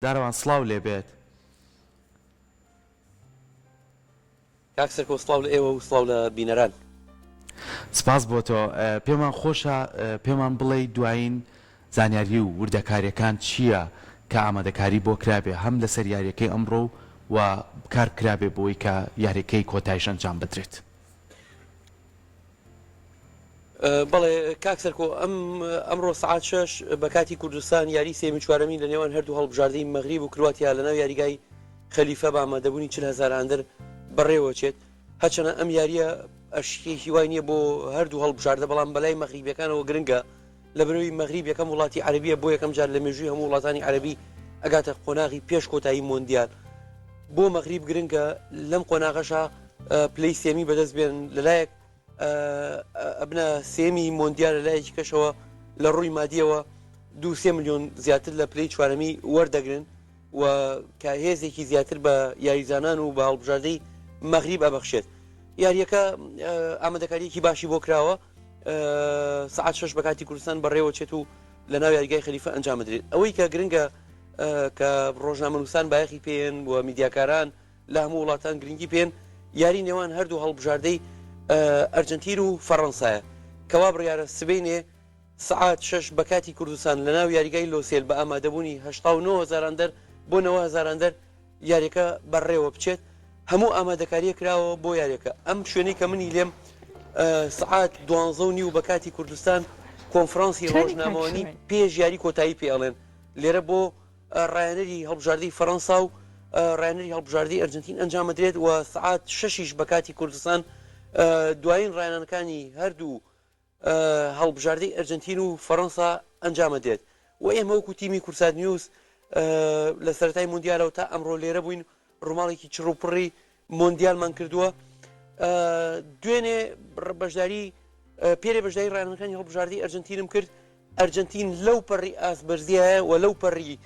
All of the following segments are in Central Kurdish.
دارەوان سڵاو لێ بێت. کاک سەرکۆ سڵاو لە ئێوە و سڵاو لە بینەران. سپاس بۆ تۆ. پێمان خۆشە پێمان بڵێی دوایین زانیاری و وردەکاریەکان چیە کە ئامادەکاری بۆ کرابێ هەم لەسەر یاریەکەی ئەمڕۆ و کار بکرابێ بۆی کە یاریەکەی کۆتایش ئەنجام بدرێت؟ بەڵێ کاک سەرکۆ ئەم ئەمڕۆ سەعات شەش بە کاتی کوردستان یاری سێمی چوارەمین لە نێوان هەردوو هەڵبژاردەی مەغریب و کرواتیا لە ناو یاریگای خەلیفە بە ئامادەبوونی 40 هەزار هاندەر بەڕێوەچێت هەرچەنە ئەم یاریە ئەشکێکی وای نییە بۆ هەردوو هەڵبژاردە بەڵام بەلای مەغریبیەکانەوە گرنگە لە بەرەوەی مەغریب یەکەم وڵاتی عەربیە بۆ یەکەم جار لە مێژووی هەموو وڵاتانی عەربی ئەگاتە قۆناغی پێش کۆتایی مۆندیال بۆ مەغریب گرنگە لەم قۆناغەشا پلەی سێمی بەدەست بێن لەلایەک ئەبنە سێمی مۆندیال لە لایەکی کەشەوە لە ڕووی مادیەوە دو سێ میلیۆن زیاتر لە پلەی چوارەمی وەردەگرن و کە هێزێکی زیاتر بە یاریزانان و بە هەڵبژاردەی مەغریب ئەبەخشێت یاریەکە ئامادەکاریەکی باشی بۆ کراوە سعات شش بە کاتی کوردستان بەڕێوەچێت و لە ناو یاریگای خەلیفە ئەنجام بدرێت ئەوەی کە گرنگە کە ڕۆژنامەنووسان بایەخی پێێن و میدیاکاران لە هەموو وڵاتان گرنگی پێن یاری نێوان هەردوو هەڵبژاردەی ئەرجنتین و فەڕەنسایە کەوا بڕیارە سبینێ سعات شش بە کاتی کوردستان لە ناو یاریگای لۆسێل بە ئامادەبوونی 89 هەزاران دەر بۆ 90 هەزاران دەر یاریەکە بەڕێوە بچێت هەموو ئامادەکاریە کراوە بۆ یاریەکە ئەم شوێنەی کە منی لێم سعات دوانزە و نیو بە کاتی کوردستان کۆنفرانسی ڕۆژنامەوانی پێش یاری کۆتایی پێ ئەڵێن لێرە بۆ ڕایەنەری هەڵبژاردەی فەرەنسا و ڕایەنەری هەڵبژاردەی ئەرجنتین ئەنجامەدرێت و سعات شەشیش بە کاتی کوردستان دوایین ڕایەنانەکانی هەردوو هەڵبژاردەی ئەرجنتین و فەرەنسا ئەنجامەدرێت و ئێمە وەکو تیمی کورسات نیوز لە سەرەتای مۆندیالەوە تا ئەمڕۆ لێرە بووین ڕووماڵێکی چڕ و پڕی مۆندیالمان کردووە دوێنێ بەشداری پێرێ بەشداری ڕایەنەکانی هەڵبژاردەی ئەرجنتینم کرد ئەرجەنتین لەو پەڕی ئاست بەرزیایە و لەو پەڕی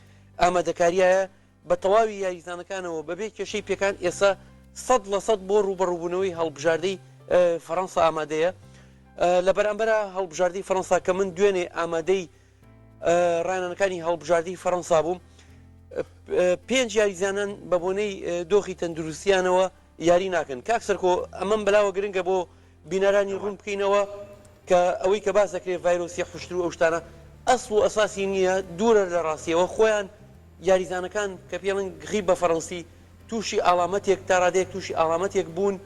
ئامادەکاریایە بە تەواوی یاریزانەکانەوە بەبێ کێشەی پێکان ئێستا 100% بۆ ڕووبەڕووبوونەوەی هەڵبژاردەی فەڕەنسا ئامادەیە لە بەرامبەرە هەڵبژاردەی فەڕەنسا کە من دوێنێ ئامادەی ڕانانەکانی هەڵبژاردەی فەڕەنسا بووم پێنج یاریزانان بە بۆنەی دۆخی تەندروستیانەوە یاری ناکەن کاک سەرکۆ ئەمەم بەلاوە گرنگە بۆ بینەرانی ڕوون بکەینەوە کە ئەوەی کە باس دەکرێت ڤایرۆسی حوشتر و ئەو شتانە ئەسڵ و ئەساسی نییە دوورە لە ڕاستیەوە خۆیان یاریزانەکان کە پێڵن غیب بە فەڕەنسی تووشی ئاڵامەتێک تا ڕادەیەک تووشی ئاڵامەتێک بوون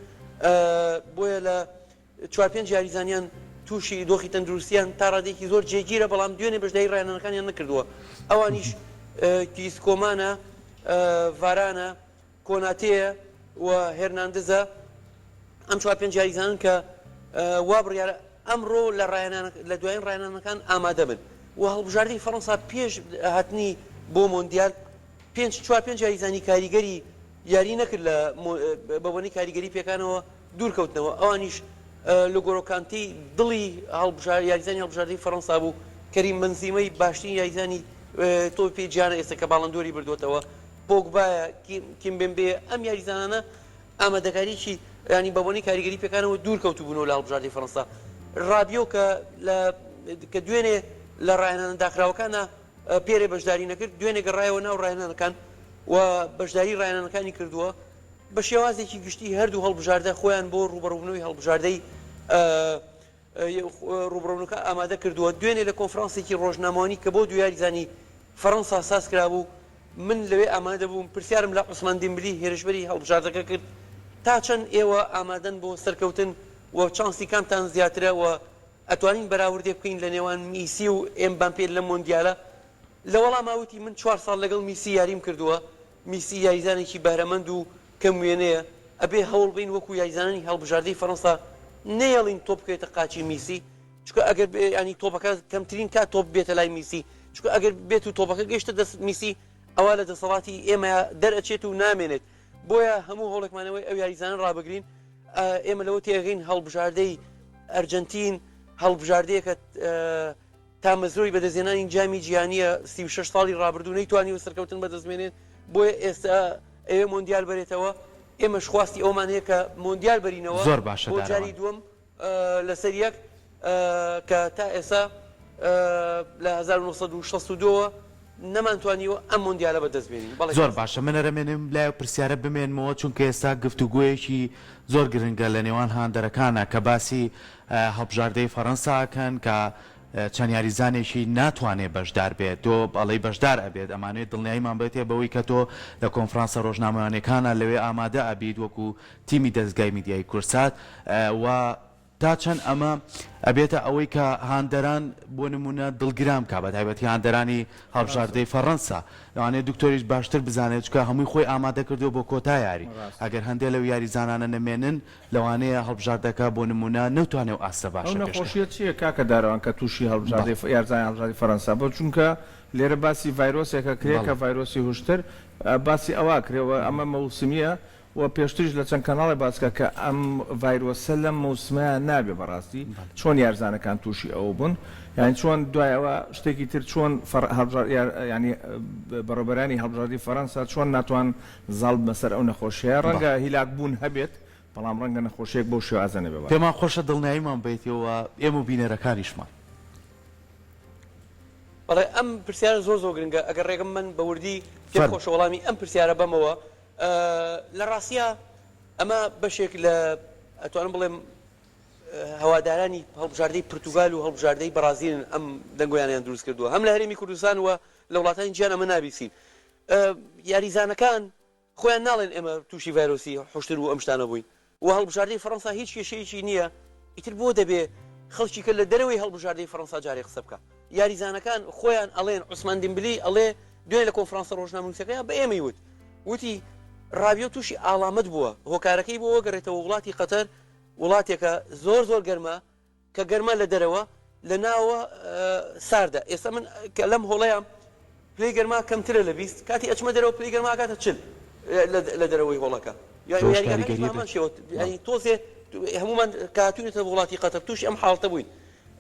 بۆیە لە چوار پێنج یاریزانیان تووشی دۆخی تەندروستیان تا ڕادەیەکی زۆر جێگیرە بەڵام دوێنێ بەشداری ڕاهێنانەکانیان نەکردووە ئەوانیش کیس کۆمانە ڤارانە کۆناتێیە و هێرناندزە، ئەم چوار پێنج یاریزانەن کە وا بڕیارە ئەمڕۆ لە ڕاهێنان لە دوایین ڕاهێنانەکان ئامادە بن و هەڵبژاردەی فەرەنسا پێش هاتنی بۆ مۆندیال پێنج چوار پێنج یاریزانی کاریگەری یاری نەکرد لە بە بۆنەی کاریگەری پێکانەوە دوورکەوتنەوە ئەوانیش لوگۆرۆ کانتی دڵی هەڵبژار یاریزانی هەڵبژاردەی فەرەنسا بوو کەریم بنزیمەی باشترین یاریزانی تۆپی پێی جیهانە ئێستا کە باڵندۆری بردووەتەوە پۆگبایە، کیمبێمبێیە، ئەم یاریزانانە ئامادەکاریی یانی بە بۆنەی کاریگەری پێکانەوە دوور کەوتبوونەوە لە هەڵبژاردەی فەرەنسا. رابیۆ کە لە کە دوێنێ لە راهێنانە داخراوەکانا پێرێ بەشداری نەکرد، دوێنێ گەڕایەوە ناو راهێنانەکان و بەشداری راهێنانەکانی کردووە. بە شێوازێکی گشتی هەردوو هەڵبژاردە خۆیان بۆ رووبەڕووبوونەوەی هەڵبژاردەی ڕووبڕوونەکە ئامادە کردووە. دوێنێ لە کۆنفرانسێکی ڕۆژنامەوانی کە بۆ دوو یاریزانی فەرەنسا سازکرابوو، من لەوێ ئامادە بووم، پرسیارم لە عوسمان دیمبلی هێرشبەری هەڵبژاردەکە کرد، تا چەند ئێوە ئامادەن بۆ سەرکەوتن و چانسی کامتان زیاترە و ئەتوانین بەراوردێک بکەین لە نێوان میسی و ئێمباپێ لەم مۆندیالە؟ لە وەڵاما وتی من چوار ساڵ لەگەڵ میسی یاریم کردووە، میسی یاریزانێکی بەهرەمەند و کەم وێنەیە، ئەبێ هەوڵ بەین وەکو یاریزانانی هەڵبژاردەی فەرەنسا نەیەڵین تۆپ بکەوێتە قاچی میسی، چونکە ئەگەر یانی تۆپەکە کەمترین کات تۆپ بێتە لای میسی، چونکە ئەگەر بێت و تۆپەکە گەیشتە دەست میسی ئەوا لە دەسەڵاتی ئێمە دەرئەچێت و نامێنێت، بۆیە هەموو هەوڵێکمان ئەوەیە ئەو یاریزانە ڕابگرین، ئێمە لەوە تێئەگەین هەڵبژاردەی ئەرجەنتین هەڵبژاردەیەکە تامەزرۆی بەدەستهێنانی جامی جیهانییە، 36 ساڵی ڕابردوو نەیتوانیوە سەرکەوتن بەدەستبێنێت، بۆیە ئێستا ئەیەوێ مۆندیال بەرێتەوە، ئێمەش خواستی ئەوەمان هەیە کە مۆندیال بەرینەوە زۆر باشە بۆ جاری دارەوان. دووەم لەسەر یەک کە تا ئێستا لە 1962 وە. نەمانتوانیوە ئەم مۆندیالە بەدەست بێنین. بەڵێ زۆر کاک باشە من ئەرەمێنم لای ئەو پرسیارە بمێنمەوە چونکە ئێستا گفتوگۆیەکی زۆر گرنگە لە نێوان هاندەرەکانە کە باسی هەڵبژاردەی فەرەنسا ئەکەن کە چەند یاریزانێکی ناتوانێ بەشدار بێت تۆ ئەڵێی بەشدار ئەبێت ئەمانەوێت دڵنیاییمان بەتێ بەوەی کە تۆ لە کۆنفرانسە ڕۆژنامەوانیەکانا لەوێ ئامادە ئەبیت وەکو تیمی دەزگای میدیایی کوردسات و تا چەند ئەمە ئەبێتە ئەوەی کە هاندەران بۆ نموونە دڵگران بکا بە تایبەتی هاندەرانی هەڵبژاردەی فەڕەنسا لەوانەیە دکتۆریش باشتر بزانێت چونکە هەمووی خۆی ئامادە کردووە بۆ کۆتا یاری ئەگەر هەندێ لەو یاریزانانە نەمێنن لەوانەیە هەڵبژاردەکە بۆ نموونە نەوتوانێ ئەو ئاستە ئەو باشە پێشکەش نەخۆشیە چیە کاکە دارەوان کە توشی هەڵبژاردەی بەڵێ. یارزانی هەڵبژاردەی فەرەنسا بۆ چونکە لێرە باسی ڤایرۆسێک ئەکرێ کە بەڵێ. ڤایرۆسی هوشتر باسی ئەوە ئەکرێ و ئەمە مەوسمیە و پێشتریش لە چەند کەناڵێ باس کرا کە ئەم ڤایرۆسە لەم مەوسمەیا نابێ بەڕاستی چۆن یارزانەکان توشی ئەوە بوون یانی چۆن دوای ئەوە شتێکی تر چۆن فەڕ هەڵبژار یار یانی بەڕێوبەرانی هەڵبژاردەی فەرەنسا چۆن ناتوان زاڵ بنە سەر ئەو نەخۆشیە ڕەنگە هیلاک بوون هەبێت بەڵام ڕەنگە نەخۆشیەک بەو شێوازە نەبێ بەڕاستی. پێمان خۆشە دڵنیاییمان بەیتەوە ئێمە و بینەرەکانیشمان. بەڵێ ئەم پرسیارە زۆر زۆر گرنگە ئەگەر ڕێگەم بەن بە وردی پێم فەرموو. خۆشە وەڵامی ئەم پرسیارە بەمەوە لە ڕاستیا ئەمە بەشێک لە ئەتوانم بڵێم هەوادارانی هەڵبژاردەی پرتوگال و هەڵبژاردەی بەڕازیلن ئەم دەنگۆیانیان دروست کردووە هەم لە هەرێمی کوردستان و لە وڵاتانی جیان ئەمە نابیسین یاریزانەکان خۆیان ناڵێن ئێمە تووشی ڤایرۆسی حوشتر و ئەم شتانە بووین و هەڵبژاردەی فەڕەنسا هیچ کێشەیەکی نییە، ئیتر بۆ دەبێ خەڵکی کە لە دەرەوەی هەڵبژاردەی فەڕەنسا جارێ قسە بکا؟ یاریزانەکان خۆیان ئەڵێن، عوسمان دیمبلی ئەڵێ دوێنێ لە کۆنفرانسە ڕۆژنامەنووسەکەیا بە ئێمەی وت، وتی ڕابیۆ تووشی ئاڵامەت بووە، هۆکارەکەی بۆ وەگەڕێتەوە وڵاتی قەتەر، وڵاتێکە زۆر زۆر گەرمە، کە گەرمە لە دەرەوە لە ناوە ساردە ئێستا من کە لەم هۆڵەیام پلەی گەرما کەمترە لە 20 کاتی ئەچمە دەرەوە پلەی گەرما ئەگاتە 40 لە دەرەوەی هۆڵەکە زۆر یاریگاکانیش کاریگەریە بە هەمان بێت شێوە یانی تۆزێ هەمومان کە هاتوینەتە وڵاتی قەتەر تووشی ئەم حاڵەتە بووین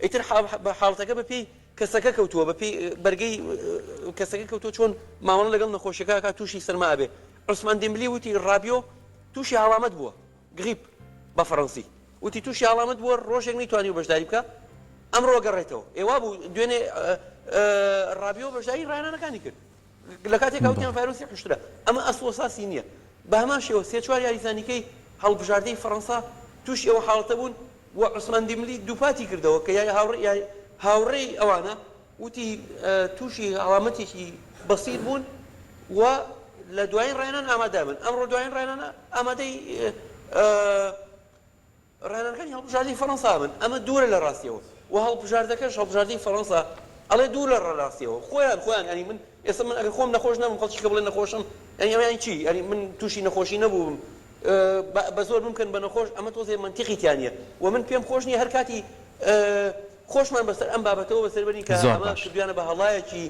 ئیتر بە حاڵەتەکە بە پێی کەسەکە کەوتووە بە پێی بەرگەی کەسەکە کەوتووە چۆن مامەڵە لەگەڵ نەخۆشیەکە ئەکات تووشی سەرما ئەبێ عوسمان دیمبلی وتی ڕابیۆ تووشی هەڵامەت بووە grippe بە فەڕەنسی وتی تووشی هەڵامەت بووە، ڕۆژێک نەیتوانیوە بەشداری بکا، ئەمڕۆ گەڕێتەوە. ئێ وابوو دوێنێ ڕابیۆ بەشداری ڕاهێنانەکانی کرد لە کاتێکا وتیان ڤایرۆسی حوشترە. ئەمە ئەسڵ و ئەساسی نییە. بە هەمان شێوە سێ چوار یاریزانیکەی هەڵبژاردەی فەڕەنسا تووشی ئەو حاڵەتە بوون و عوسمان دیمبلی دووپاتی کردەوە کە هاوڕێی ئەوانە وتی تووشی هەڵامەتێکی بەسیت بوون و لە دوایین ڕاهێنان ئامادە بن. ئەمڕۆ دوایین ڕاهێنان ئامادەی ڕاهێنانەکانی هەڵبژاردەی فەرەنسا بن. ئەمە دوورە لە ڕاستیەوە و هەڵبژاردەکەش هەڵبژاردەی فەرەنسا ئەڵێ دوورە لە ڕاستیەوە. خۆیان خۆیان یانی من ئێستا من ئەگەر خۆم نەخۆش نەبم خەڵکی کە بڵێ نەخۆشم یانی ئەمە یانی چی؟ یانی من تووشی نەخۆشی نەبووبم بە زۆر بمکەن بە نەخۆش ئەمە تۆزێ مەنتیقی تیا نییە و من پێم خۆش نییە هەر کاتی خۆشمان بەسەر ئەم بابەتەوە بەسەر بەرین کە زۆر ئەمە باش. کردویانە بە هەڵایەکی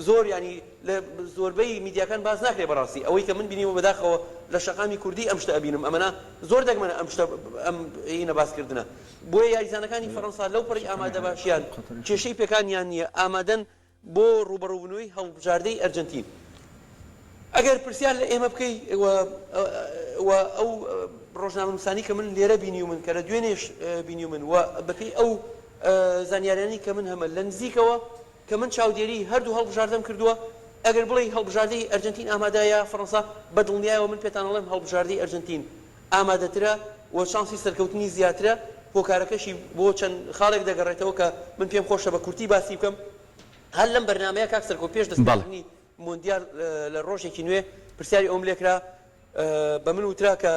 زۆر یانی لە زۆربەی میدیاکان باس ناکرێ بەڕاستی ئەوەی کە من بینیومە بەداخەوە لە شەقامی کوردی ئەم شتە ئەبینم ئەمەنا زۆر دەگمەنە ئەم شتە ئەم هینە باس کردنە بۆیە یاریزانەکانی فەرەنسا لەو پەڕی ئامادەباشیان کێشەی پێکانیان نییە ئامادەن بۆ ڕووبەڕووبوونەوەی هەڵبژاردەی ئەرجەنتین. ئەگەر پرسیار لە ئێمە بکەی و و ئەو ڕۆژنامەنووسانەی کە من لێرە بینیومن کە لە دوێنێش بینیومن و بەپێی ئەو زانیاریانەی کە من هەمە لە نزیکەوە کە من چاودێری هەردوو هەڵبژاردەم کردووە ئەگەر بڵێی هەڵبژاردەی ئەرجەنتین ئامادە یا فەڕەنسا بە دڵنیایەوە من پێتان ئەڵێم هەڵبژاردەی ئەرجەنتین ئامادەترە و چانسی سەرکەوتنی زیاترە، هۆکارەکەشی بۆ چەند خاڵێک دەگەڕێتەوە کە من پێم خۆشە بە کورتی باسی بکەم. هەر لەم بەرنامەیە کاک سەرکۆ پێش دەستپێکردنی مۆندیال لە ڕۆژێکی نوێ پرسیاری ئەوەم لێکرا، بە من وترا کە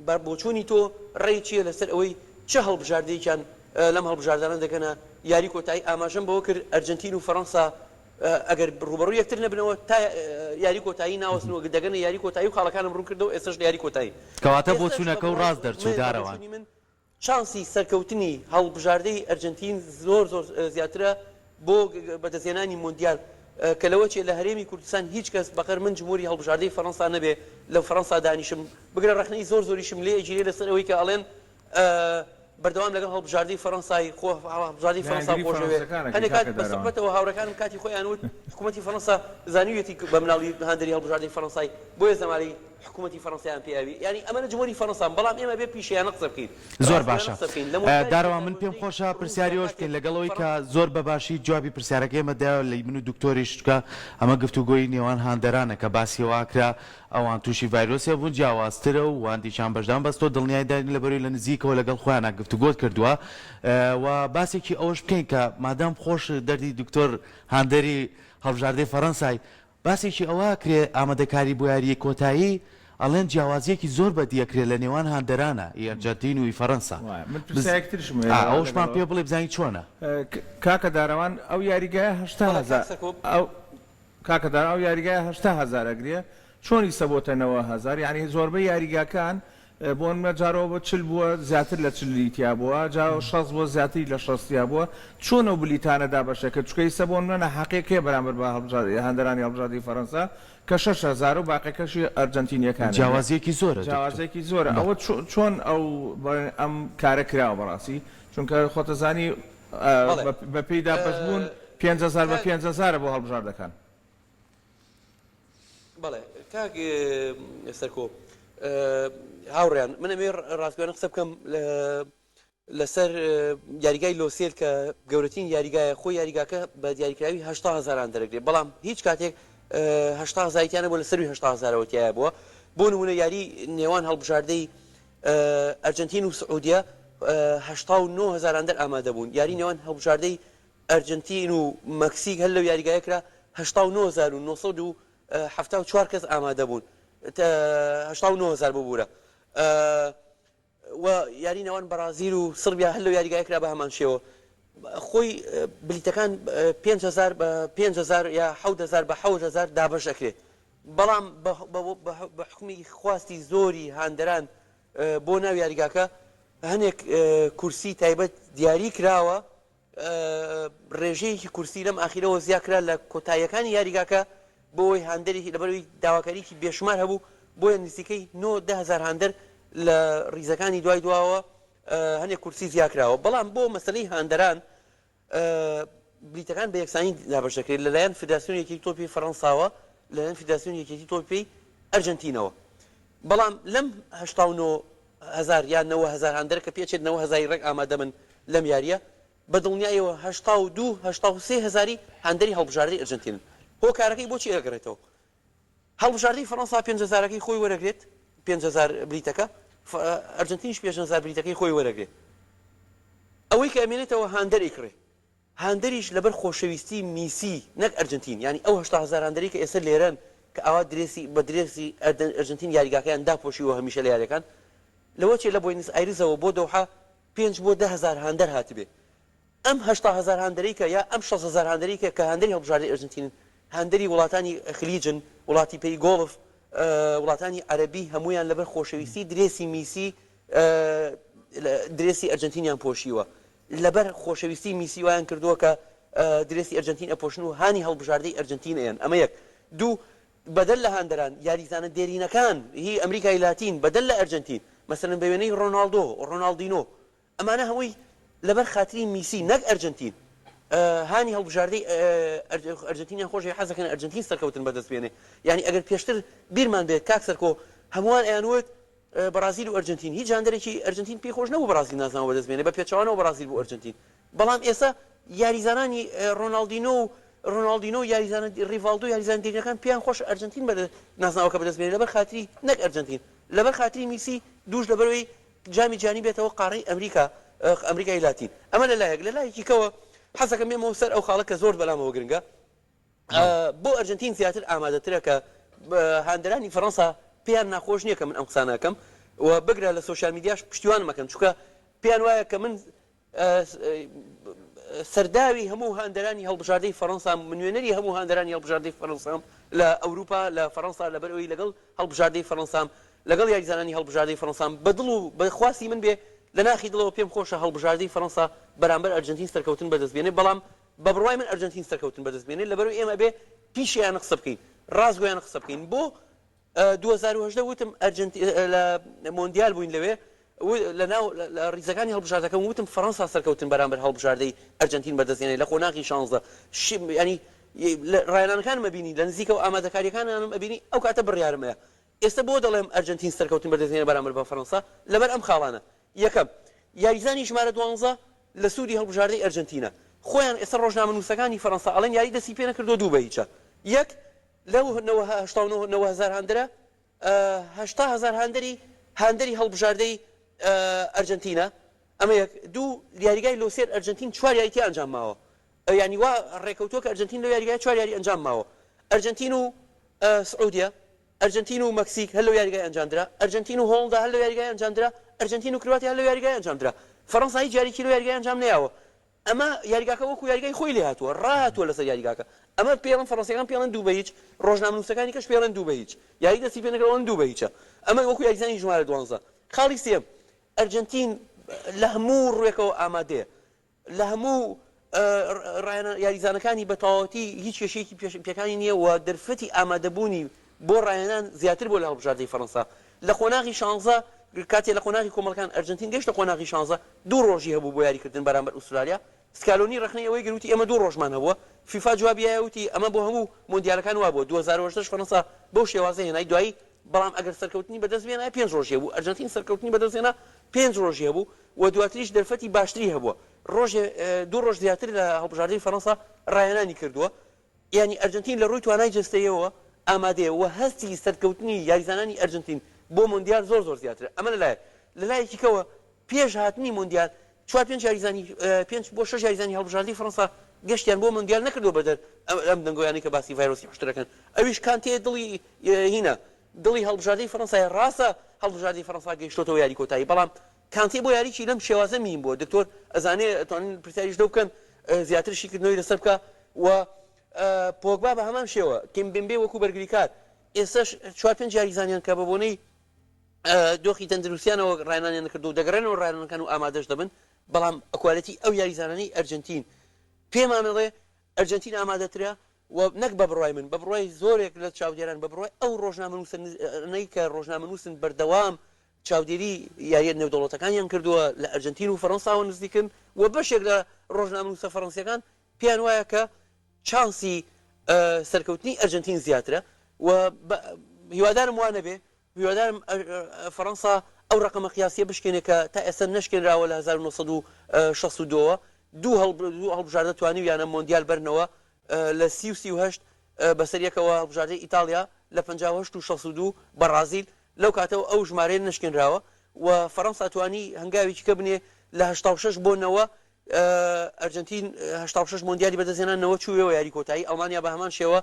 بە بۆچوونی تۆ ڕێی چییە لەسەر ئەوەی چ هەڵبژاردەیەکیان لەم هەڵبژاردانە دەگەنە یاری کۆتایی، ئاماژەم بەوە کرد ئەرجەنتین و فەرەنسا ئەگەر ڕووبەڕووی یەکتر نەبنەوە تا یاری کۆتایی ناوەستن و دەگەنە یاری کۆتایی و خاڵەکانم ڕوون کردەوە ئێستەش لە یاری کۆتایین. کەواتە ئێستەش بە بۆچوونەکەو بڕوای ڕاست دەرچوو من بە دارەوان. بۆچوونی من چانسی سەرکەوتنی هەڵبژاردەی ئەرجەنتین زۆر زۆر زیاترە بۆ بەدەستهێنانی مۆندیال کە لەوە چێ لە هەرێمی کوردستان هیچ کەس بەقەر من جمهوری هەڵبژاردەی فەرەنسا نەبێ لە فەرەنسا دانیشم بگرە ڕەخنەی زۆر زۆریشم لێ ئەگیرێ لەسەر ئەوەی کە ئەڵێن بەردەوام لەگەڵ هەڵبژاردەی فەرەنسای خۆ هەڵبژاردەی فەرەنسا لایەنگری خۆشەوێ فەرەنسەکانەکەی هەنێ کات کاکە بە دارەوان. سوحبەتەوە هاوڕێکانم کاتی خۆیان وت حکوومەتی فەرەنسا زانیویەتی بە مناڵی هاندەری هەڵبژاردەی فەرەنسای بۆیە زەمالەی. حکوومەتی فەرەنسایان پێ ئەوی یانی ئەمەنە جمهوری فەرەنسان بەڵام ئێمە بێ پیشەیانە قسە بکەین زۆر ڕاستگۆیانە باشە قسە بکەین لە مۆندیالی دارەوان من پێم 2018 خۆشە پرسیاری ڕووسیا ئەوەش بکەین کاتێک لەگەڵ ئەوەی کە فەرەنسا زۆر بە باشی جوابی پرسیارەکەی ئێمە دایەوە لە من و دکتۆریش چونکە ئەمە گفتوگۆی نێوان هاندەرانە کە باسی ئەوە کرا ئەوان تووشی ڤایرۆسێ بوون جیاوازترە و هەندێکیان بەشدان بەس تۆ دڵنیای داین لەبەرەوەی لە نزیکەوە لەگەڵ خۆیانا گفتوگۆت کردووە و باسێکی ئەوەش بکەین کە مادام خۆش دەردی دکتۆر هاندەری هەڵبژاردەی فەرەنسای باسێکی ئەوە ئەکرێ ئامادەکاری بۆ یاریی کۆتایی ئەڵێن جیاوازیەکی زۆر بەدی ئەکرێ لە نێوان هاندەرانە ی ئەرجەنتین و ی فەرەنسا وایە من بز پرسیارێک تریشم هەیە ئا لەوە ئەوەشمان لەگەڵ پێ بڵێ بزانین چۆنە؟ کاکە دارەوان ئەو یاریگایە 80 بەڵێ کاک هەزار سەرکۆ. ئەو کاکە دارا ئەو یاریگایە 80 هەزار ئەگرێ چۆن ئیسە بۆتە 90 هەزار یانی زۆربەی یاریگاکان بۆنمونە جارەوە بۆ 40 بووە زیاتر لە 40 تیا بووە جا 60 بووە زیاتری لە 60 تیا بووە چۆن ئەو بلیتانە دابەشەکرد چونکە ئیسە بۆنمونە ناحەقیەک هەیە بەرامبەر بە هاندەرانی هەڵبژاردەی فەرەنسا کە 6000 و باقیەکەشی ئەرجەنتینیەکانە جیاوازیەکی زۆرە دکتۆر. جیاوازیەکی زۆرە بەڵێ. ئەوە چۆن ئەو ئەم کارە کراوە بەڕاستی چونکە خۆتەزانی بەڵێ بە پێی دابەشبوون 5000 بە کاک 5000 بۆ هەڵبژاردەکان. بەڵێ کاک سەرکۆ هاوڕێیان من ئەمەوێ ڕاستگۆیانە قسە بکەم لەسەر یاریگای لۆسێل کە گەورەترین یاریگایە خۆی یاریگاکە بە دیاریکراوی 80 هەزاران دەرەگرێت بەڵام هیچ کاتێک 80 هەزاری تیانە بۆ لە سەروی 80 هەزارەوە تایە بووە بۆ نمونە یاری نێوان هەڵبژاردەی ئەرجنتین و سعودیە 89 هەزاران دەر ئامادە بوون یاری نێوان هەڵبژاردەی ئەرجەنتین و مەکسیک هەر لەو یاریگایە کرا 89,974 کەس ئامادە بوون 89 هەزار ببوورە و یاری نێوان بەرازیل و سڕبیا هەر لەو یاریگایە کرا بە هەمان شێوە خۆی بلیتەکان 5000 بە 5000 یا 7000 بە 7000 دابەش ئەکرێت بەڵام بە حکومی خواستی زۆری هاندەران بۆ ناو یاریگاکە هەنێک کورسی تایبەت دیاری کراوە ڕێژەیەکی کورسی لەم ئاخیرەوە زیا کرا لە کۆتاییەکانی یاریگاکە بۆ ئەوەی هاندەرێکی لەبەرئەوەی داواکاریی بێشومار هەبوو بۆیە نزیکەی نۆ 10 هەزار هاندەر لە ڕیزەکانی دوای دواوە هەنێک کورسی زیا کراوە بەڵام بۆ مەسەلەی هاندەران بلیتەکان بە یەکسانی دابەش دەکرێت لەلایەن فیدراسیۆنی یەکێتی تۆپی فەرەنساوە لەلایەن فیدراسیۆنی یەکێتی تۆپی ئەرجەنتینەوە بەڵام لەم 89 هەزار یان 90 هەزار هاندەرە کە پێچێت 90 هەزاری ڕێک ئامادە بن لەم یارییە، بە دڵنیایەوە 82 83 هەزاری هاندەری هەڵبژاردەی ئەرجەنتینن. هۆکارەکەی بۆچی ئەگەڕێتەوە؟ هەڵبژاردەی فەرەنسا پێنج هەزارەکەی خۆی وەرەگرێت، 5000 بلیتەکە، ئەرجەنتینیش 5000 بلیتەکەی خۆی وەرەگرێت. ئەوەی کە ئەمێنێتەوە هاندەر ئەیکڕێ. هاندەریش لەبەر خۆشەویستی میسی نەک ئەرجەنتین یانی ئەو 80 هەزار هاندەرەی کە ئێستا لێرەن کە ئاوا درێسی بە درێسی ئەرجەنتین یاریگاکەیان داپۆشیوە هەمیشە لە یاریەکان لەوە چێ لە بۆینس ئایرسەوە بۆ دەوحە پێنج بۆ 10 هەزار هاندەر هاتبێ ئەم 80 هەزار هاندەرەی کە یا ئەم 60 هەزار هاندەرەی کە کە هاندەری هەڵبژاردەی ئەرجەنتینن هاندەری وڵاتانی خلیجن وڵاتی پێی گۆڵف وڵاتانی عەرەبی هەموویان لەبەر خۆشەویستی درێسی میسی درێسی ئەرجەنتینیان پۆشیوە لەبەر خۆشەویستی میسی وایان کردووە کە درێسی ئەرجەنتین ئەپۆشن و هانی هەڵبژاردەی ئەرجەنتین ئەیەن ئەمە یەک دوو بەدەر لە هاندەران یاریزانە دێرینەکان هی ئەمریکای لاتین بەدەر لە ئەرجەنتین مەسەلەن بە وێنەی ڕۆناڵدۆ ڕۆناڵدینۆ ئەمانە هەمووی لەبەر خاتری میسی نەک ئەرجەنتین هانی هەڵبژاردەی ئەرجەنتینیان خۆشەوێ حەزەکەن ئەرجەنتین سەرکەوتن بەدەست بێنێ یانی ئەگەر پێشتر بیرمان بێت کاک سەرکۆ هەمووان ئەیانوت بەڕازیل و ئەرجەنتین هیچ هاندەرێکی ئەرجەنتین پێی خۆش نەبوو بەڕازیل نازناو بەدەست بێنێ بە پێچەوانەوە بەڕازیل بوو ئەرجەنتین بەڵام ئێستا یاریزانانی ڕۆناڵدینۆ و ڕۆناڵدینۆ و یاریزانە ڕیڤاڵدۆ یاریزان دێرینەکان پێیان خۆش ئەرجەنتین بە نازناوەکە بەدەست بێنێ لەبەر خاتری نەک ئەرجەنتین لەبەر خاتری میسی دووش لەبەرەوەی جامی جیهانی بێتەوە قاڕەی ئەمریکا ئەمریکای لاتین ئەمە لە لایەک لە لایەکی کەوە حەزەکەم بێمەوە سەر ئەو خاڵە کە زۆر بەلامەوە گرنگە بۆ ئەرجەنتین زیاتر ئامادەترە کە هاندەرانی فەرەنسا پێیان ناخۆش نییە کە من ئەم قسانە ئەکەم و بگرە لە سۆشیال میدیاش پشتیوانم ئەکەن چونکە پێیان وایە کە من سەرداوی هەموو هاندەرانی هەڵبژاردەی فەرەنسام من نوێنەری هەموو هاندەرانی هەڵبژاردەی فەرەنسام لە ئەوروپا لە فەرەنسا لەبەر ئەوەی لەگەڵ هەڵبژاردەی فەرەنسام لەگەڵ یاریزانانی هەڵبژاردەی فەرەنسام بە دڵ و بە خواستی من بێ لە ناخی دڵەوە پێم خۆشە هەڵبژاردەی فەرەنسا بەرامبەر ئەرجەنتین سەرکەوتن بەدەست بێنێ بەڵام بە بڕوای من ئەرجەنتین سەرکەوتن بەدەست بێنێت لەبەرئەوەی ئێمە ئەبێ پیشەیانە قسە بکەین ڕاستگۆیانە قسە بکەین بۆ 2018 وتم ئەرجەنتی لە مۆندیال بووین لەوێ لە ناو لە ڕیزەکانی هەڵبژاردەکەم وتم فەرەنسا سەرکەوتن بەرامبەر هەڵبژاردەی ئەرجەنتین بەدەست دێنێ لە قۆناغی شانزە ینی ڕایەنانەکانم ئەبینی لە نزیکەوە ئامادەکاریەکانیانم ئەبینی ئەو کاتە بڕیارم هەیە. ئێستا بۆ دەڵێم ئەرجەنتین سەرکەوتن بەدەستهێنێ بەرامبەر بە فەرەنسا لەبەر ئەم خاڵانە یەکەم یاریزانی ژمارە دوانزە لە سوودی هەڵبژاردەی ئەرجەنتینە خۆیان ئێستا ڕۆژنامەنووسەکانی فەرەنسا ئەڵێن یاری دەستی پێ نەکردووە دوو بە هیچە یەک لەو 89 هەزار هاندەرە 80 هەزار هاندەری هاندەری هەڵبژاردەی ئەرجەنتینە ئەمە یەک دوو یاریگای لۆسێر ئەرجەنتین چوار یاری تیا ئەنجام ماوە یانی وا ڕێکەوتووە کە ئەرجەنتین لەو یاریگایە چوار یاری ئەنجام ماوە ئەرجەنتین و سعودیە ئەرجەنتین و مەکسیک هەر لەو یاریگای ئەنجامدرا، ئەرجەنتین و هۆڵندا هەر لەو یاریگای ئەنجامدرا، ئەرجەنتین و کرواتیا هەر لەو یاریگای ئەنجامدرا. فەرەنسا هیچ یاریی لەو یاریگای ئەنجام نەیاوە. ئەمە یاریگاکە وەکو یاریگای خۆی لێهاتووە، ڕاهاتووە لەسەر یاریگاکە. ئەمە پێڵن فەرەنسییەکان پێڵێن دوو بە هیچ، ڕۆژنامەنووسەکانی کەش پێڵێن دوو بە هیچ. یاری دەستی پێ نەکردووە ئەڵێن دوو بە هیچە. ئەمە وەکو یاریزانی ژمارە دوانزە. خاڵی سێیەم، ئەرجەنتین لە هەموو ڕووێکەوە ئامادەیە. لە هەموو ڕاهێنان یاریزانەکانی بە تەواوەتی هیچ کێشەیەکی پێکانی نییە و دەرفەتی ئامادەبوونی بۆ ڕاهێنان زیاتر بووە لە هەڵبژاردەی فەرەنسا لە قۆناغی شانزە کاتێ لە قۆناغی کۆمەڵەکان ئەرجەنتین گەیشتە قۆناغی شانزە دوو ڕۆژی هەبوو بۆ یاریکردن بەرامبەر ئوسترالیا سکالۆنی ڕەخنەی ئەوەی گرت وتی ئێمە دوو ڕۆژمان هەبووە فیفا جوابی یایە وتی ئەمە بۆ هەموو مۆندیالەکان وابووە 2018 فەرەنسا بەو شێوازە هێنای دوایی بەڵام ئەگەر سەرکەوتنی بەدەست بهێنایە پێنج ڕۆژی هەبوو ئەرجەنتین سەرکەوتنی بەدەست هێنا پێنج ڕۆژی هەبوو و دواتریش دەرفەتی باشتری هەبووە ڕۆژێ دوو ڕۆژ زیاتر لە هەڵبژاردەی فەرەنسا ڕاهێنانی کردووە یانی ئەرجەنتین لە ڕووی توانای جەستەیەوە ئامادەیە و هەستی سەرکەوتنی یاریزانانی ئەرجەنتین بۆ مۆندیال زۆر زۆر زیاترە ئەمە لە لایەک لە لایەکی کەوە پێش هاتنی مۆندیال چوار پێنج یاریزانی پێنج بۆ شەش یاریزانی هەڵبژاردەی فەرەنسا گەشتیان بۆ مۆندیال نەکردووە بەدەر ئەم دەنگۆیانەی کە باسی ڤایرۆسی حوشترەکەن ئەویش کانتێ دڵی هینە دڵی هەڵبژاردەی فەرەنسایە ڕاستە هەڵبژاردەی فەرەنسا گەیشتۆتەوە یاری کۆتایی بەڵام کانتێ بۆ یاریی لەم شێوازە میم بووە دکتۆر ئەزانێ ئەتوانن پرسیاریش لەو بکەن زیاتر شیکردنەوەی لەسەر بکە و پۆگبا بە هەمان شێوە کیمبێمبێ وەکو بەرگریکار ئێستاش چوار پێنج یاریزانیان کە بە بۆنەی دۆخی تەندروستیانەوە ڕاهێنانیان نەکردو و دەگەڕێنەوە ڕاهێنانەکان و ئامادەش دەبن بەڵام quality ئەو یاریزانانەی ئەرجەنتین پێمانەڵێ ئەرجەنتین ئامادەترە و نەک بە بڕوای من، بە بڕوای زۆرێک لە چاودێران، بە بڕوای ئەو ڕۆژنامەنووسانەی کە ڕۆژنامەنووسن بەردەوام چاودێری یارییە نێودەوڵەتەکانیان کردووە لە ئەرجەنتین و فەرەنساوە نزیکن و بەشێک لە ڕۆژنامەنووسە فەرەنسییەکان پێیان وایە کە چانسی سەرکەوتنی ئەرجەنتین زیاترە و هیوادارم وا نەبێ هیوادارم فەرەنسا ئەو ڕەقەمە قیاسیە بشکێنێ کە تا ئێستا نەشکێنراوە لە 1962 ەوە دوو هەڵبژاردە توانیویانە مۆندیال بەرنەوە لە سی و 38 بەسەر یەکەوە هەڵبژاردەی ئیتاڵیا لە 58 و 62 بەڕازیل لەو کاتەوە ئەو ژمارەیە نەشکێنراوە و فەرەنسا توانی هەنگاوێکی کە بنێ لە 86 بۆ نەوە ئەرجەنتین 86 مۆندیالی بەدەستهێنا نەوە چووەوە یاری کۆتایی ئەڵمانیا بە هەمان شێوە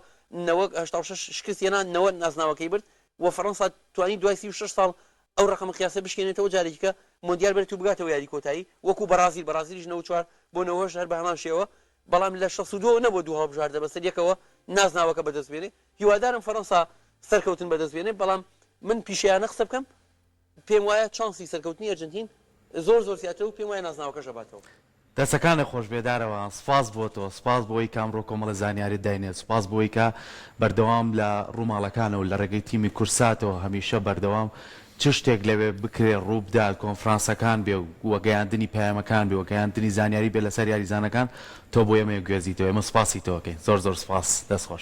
نەوە 86 شکست هێنا نەوە نازناوەکەی برد و فەرەنسا توانی دوای 36 ساڵ ئەو ڕەقەمە قیاسە بشکێنێتەوە جارێکی کە مۆندیال بەرێت و بگاتەوە یاری کۆتایی وەکو بەڕازیل بەڕازیلیش 94 بۆ 98 هەر بە هەمان شێوە بەڵام لە 62 نەبووە دوو هەڵبژاردە بەسەر یەکەوە نازناوەکە بەدەست بێنێ هیوادارم فەرەنسا سەرکەوتن بەدەست بێنێ بەڵام من پیشەیانە قسە بکەم پێم وایە چانسی سەرکەوتنی ئەرجەنتین زۆر زۆر زیاترە و پێم وایە نازناوەکەش ئەباتەوە. دەستەکانت خۆش بێ دارەوان سوپاس بۆ تۆ سوپاس بۆ ئەوەی کە ئەمڕۆ کۆمەڵە زانیاریت داینێ سوپاس بۆ ئەوەی کە بەردەوام لە ڕووماڵەکانەوە لە ڕێگەی تیمی کورساتەوە هەمیشە بەردەوام چ شتێک لەوێ بکرێ ڕووبدات کۆنفرانسەکان بێ و گەیاندنی پەیامەکان بێ و گەیاندنی زانیاری بێ لەسەر یاریزانەکان تۆ بۆ ئێمە گوێزیتەوە ئێمە سوپاسی تۆ ئەکەین زۆر زۆر سوپاس دەست خۆش.